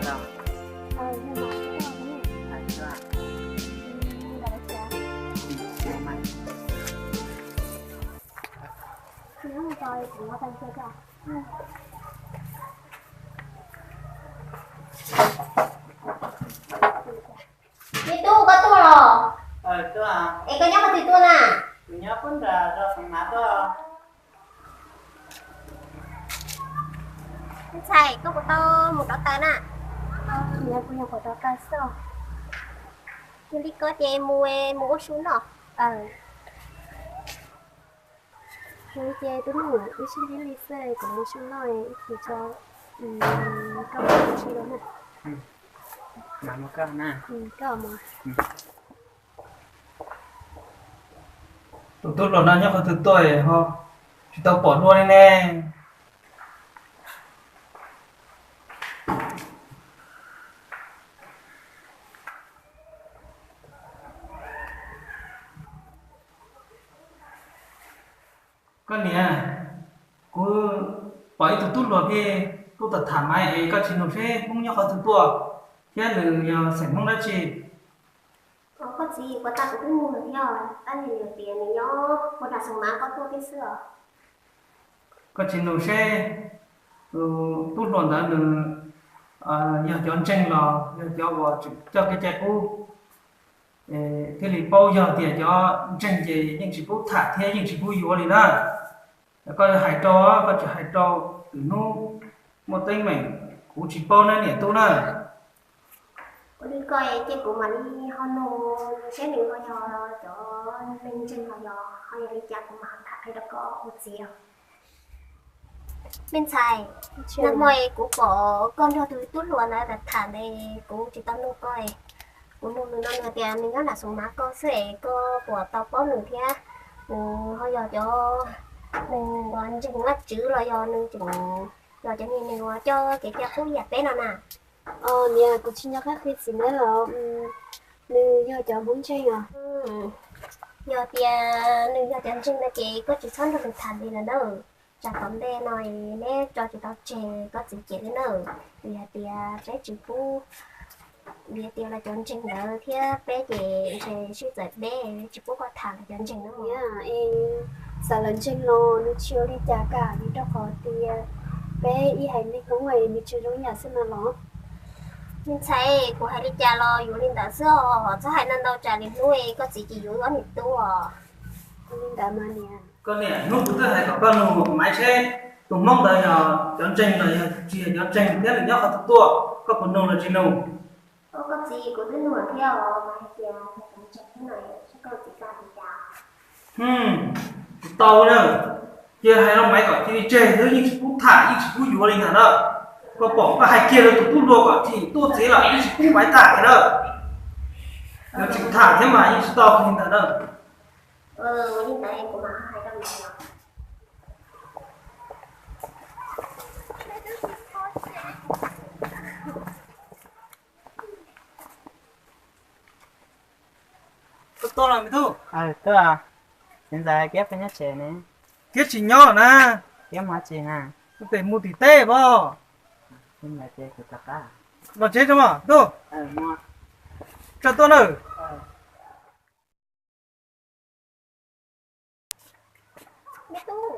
Me tub, koj tuaj los? Es koj nyob qhov twg tuaj na? Me ntxhais, koj puas tau mus rov taws na? Cia li koj ces mus, mus ua su noj. Ces tub nug, wb sib ntsib li xwb, kuv mus su noj ib chim tso, koj mus si los na. Tus tub hluas no nyob qhov twg tuaj ho tsis tau pom dua li ne? Koj niam, kuv pom ib tug tub hluas pheej tuaj tham tham mas es koj tsis nug seb Hmoob nyob qhov twg tuaj thiab nws yog xeem Hmoob dab tsi? Koj txiv, kuv tau kuv twb nug nws thiab, tab sis nws tias nws nyob puag nram Xeev Mav ko tuaj thiab xwb os. Koj tsis nug seb tus tub hluas ntawd nws yog cov ntseeg los yog cov uas tseem coj kev cai qub, thiaj li paub. Yog tias cov ntseeg ces yeej tsis pub tham thiab yeej tsis pub yuav li na. Koj hais rau, koj tsis hais rau, lwm hnub muaj teeb meem kuv tsis paub na niam tub na. Ua li koj ces kuv mam li ho nug seb nws ho yog cov neeg ntseeg los yog ho yog li cas kuv mam ho tham qhia rau koj ua txiv os. Me ntxhais, nag hmo kuv pom koj nrog tus tub hluas ntawd tham ntes, kuv tsis tau nug koj. Kuv nug nws no nws tias nws nyob nram Xeev Mav ko xwb es koj puas tau paub nws thiab? Nws ho yog cov neeg uas ntseeg Vajtswv los yog nws tseem yog cov niag neeg uas coj kev cai qub yam peb no na? Niam, kuv tsis nco qab qhia txiv nawb los. Nws yog cov Hmoob ntseeg os. Yog tias nws yog cov ntseeg no ces koj tsis txhob nrog nws tham li lawm na. Tsam tom ntej no neb tso tsis tau tseg koj txiv cem li na. Vim hais tias peb tsis pub, vim hais tias lawv cov ntseeg ntawd thiab peb ces ntshe sib txawv deb, tsis pub koj tham lawv cov ntseeg na. Niam, es txawm lawv ntseeg los nws tsis ua li cas kam, vim rau qhov tias peb ib haiv neeg Hmoob es nws tsis zoo yam xwb na los. Me ntxhais, kuv hais li cas los yuav li ntawd xwb os, txhob hais ntau ntau tsam lwm hnub koj txiv ces yuav wb ob niam tub os. Li ntawd mas niam. Koj niam, hnub kuv twb hais kom koj nug Maiv seb tus Hmoob ntawd yog cov ntseeg los yog tsis yog cov ntseeg thiab nws nyob qhov twg tuaj, koj puas nug los tsis nug? Koj txiv, kuv twb nug thiab os, mas hais tias yog cov ntseeg thiab no, koj txiv koj hais li cas? Tsis tau na, cia hais rau Maiv kom cia li tseg xwb, yeej tsis pub tham yeej tsis pub yuav li ntag na. Koj pom koj hais kiag rau tus tub hluas kom tsis tuaj txiv los yeej tsis pub Maiv tham li na. Yuav tsis tham thiab mas yeej tsis tau li ntawd na. Koj tuaj los me tub? Txiv ntxawm, Kiab peb nyob tsev ne. Kiab tsis nyob na. Kiab mus tsis na? Tes mus tim teb pom. Los tsev tso mas tub. Tso tuaj na. Me tub,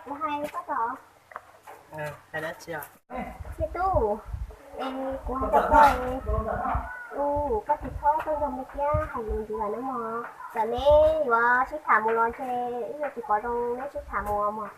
kuv hais koj tau. Me tub, es kuv hais rau koj, koj tsis txhob tuaj nrog me Kiab hais lus ntxiv lawm na mog. Txawm neb yuav sib tham mus los ntshe wb yuav tsis pom zoo neb sib tham mus mog.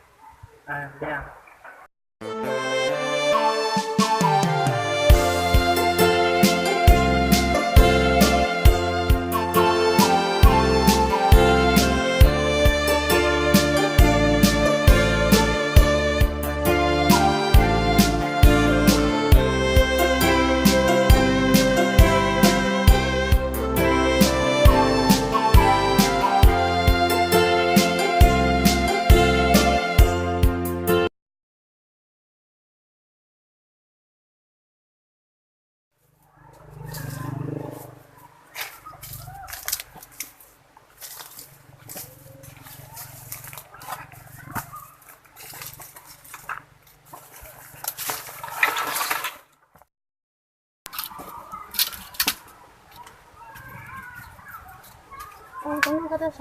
Koj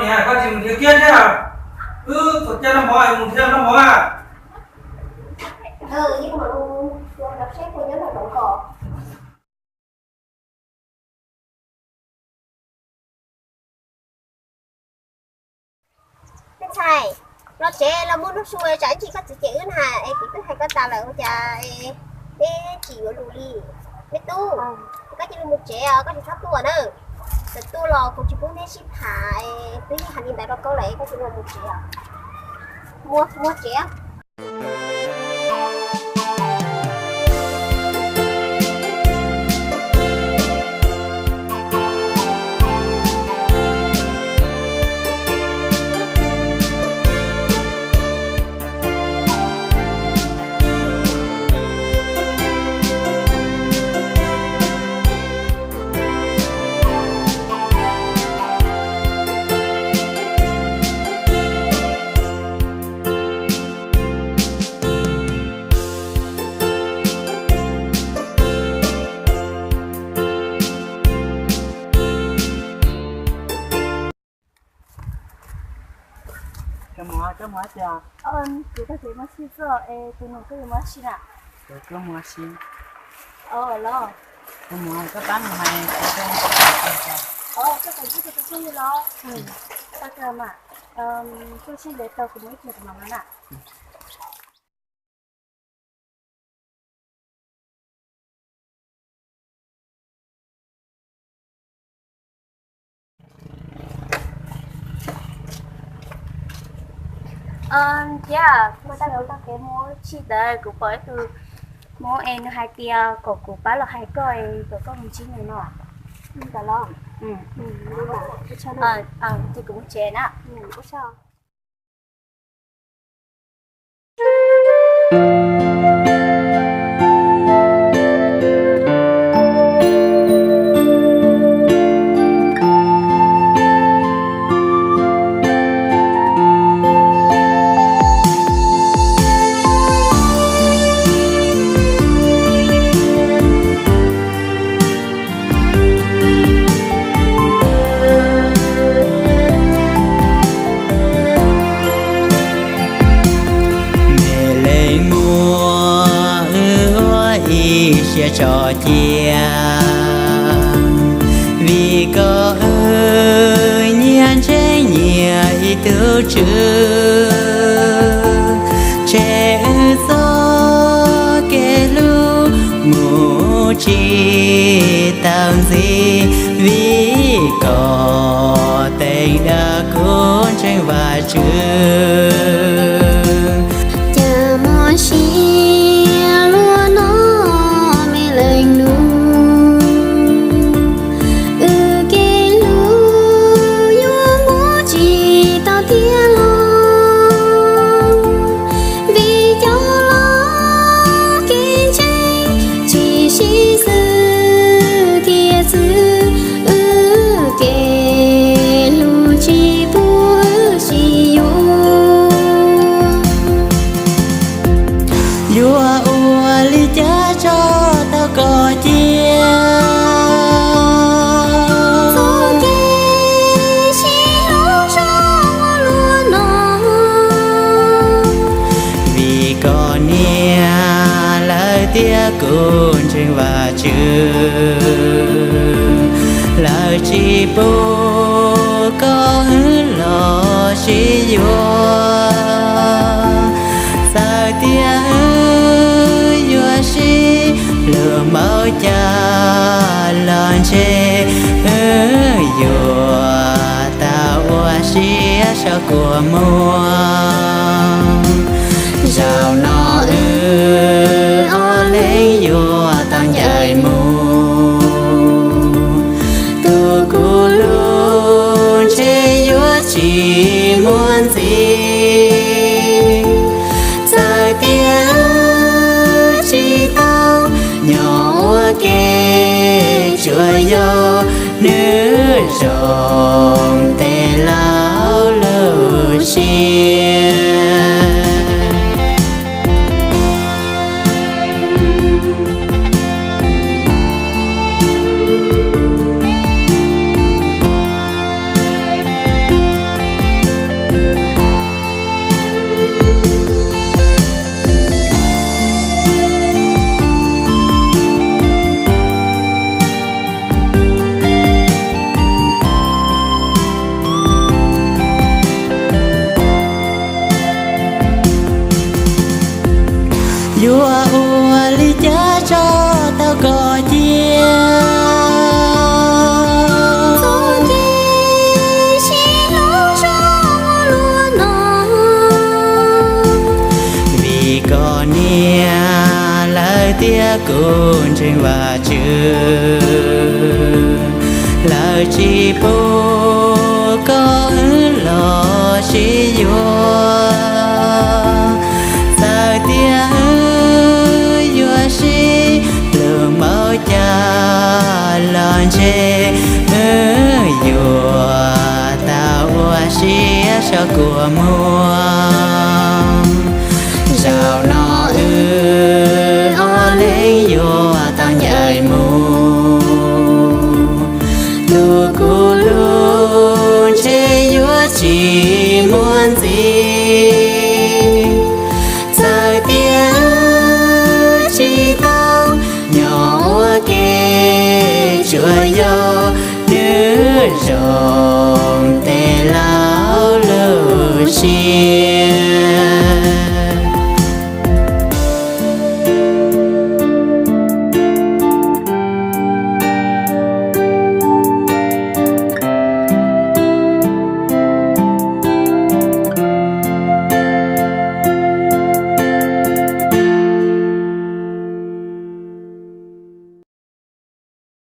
niam, koj tsis mus nrhiav kiab thiab? Wb txog caij noj mov es mus nrhiav noj mov a. Me ntxhais, los tsev los muaj lub su tsam ib ntsis koj txiv cem wb na, es kuv twb hais koj tas lawm ua cas peb tsis yuav lus li. Me tub, koj cia li mus tsev os, koj tsis txhob tuaj na. Txawm tuaj los kuv tsis pub neb sib tham, twb yeej hais li ntawd rau koj lawm, koj cia li mus tsev os. Muaj, muaj tsev. Koj mus, koj mus tiag? Kuv tag kis mus si txoj es tus nus koj yuav mus si na. Koj mus si. Los koj mus, koj pab mus hais. Koj mus si txoj li los. Tag kis mas, koj sib ntev tau kuv mus ib pliag kuv mam los na. Thiab mas tag kis mus tsis ntawd kuv pom ib tug hmoob es nws hais tias kom kuv pab los hais koj es kom koj mus ntsib nws no. Ntawd los? Ces kuv mus tsev na. Me leej muam, wb ua ib siab tso cia, vim koj wb nyias ntseeg nyias ib tug tswv, tseg wb txoj kev hlub mus tsis tau ntxiv, vim koj teev dag kuv ntseeg Vajtswv. Cas mob siab luaj no me leej nus, wb kev hlub yuav muab tsis tau tiag los, vim cov los kev ntseeg tsis sib xws tiag xwb, wb kev hlub tsis pub wb sib yuav. Yuav ua li cas tso tau koj cia, txoj kev sib hlub zoo luaj no, vim koj niam lawv thiab kuv ntseeg Vajtswv, lawv tsis pub koj wb los sib yuav. Txawm tias wb yuav sib luag npaum cas los ntshe wb yuav tau ua siab so kua muag. Zaum no wb ob leeg yuav tau ncaim mus, tus kuv hlub ntshe yuav tsis muaj ntxiv. Txawm tias wb tsis tau nyob ua ke, tsuas yog nws zoo tej laus lub siab. Koj cia txhob tig sib hlub zoo ua luaj no, vim koj niam lawv thiab kuv ntseeg Vajtswv, lawv tsis pub koj wb los sib yuav. Txawm tias wb yuav sib hlub npaum cas los ntshe wb yuav tau ua siab so kua muag. Zaum no wb ob leeg yuav tau ncaim mus, tus kuv hlub ntshe yuav tsis muaj ntxiv. Txawm tias wb tsis tau nyob ua ke, tsuas yog nws zoo tes laus lub siab.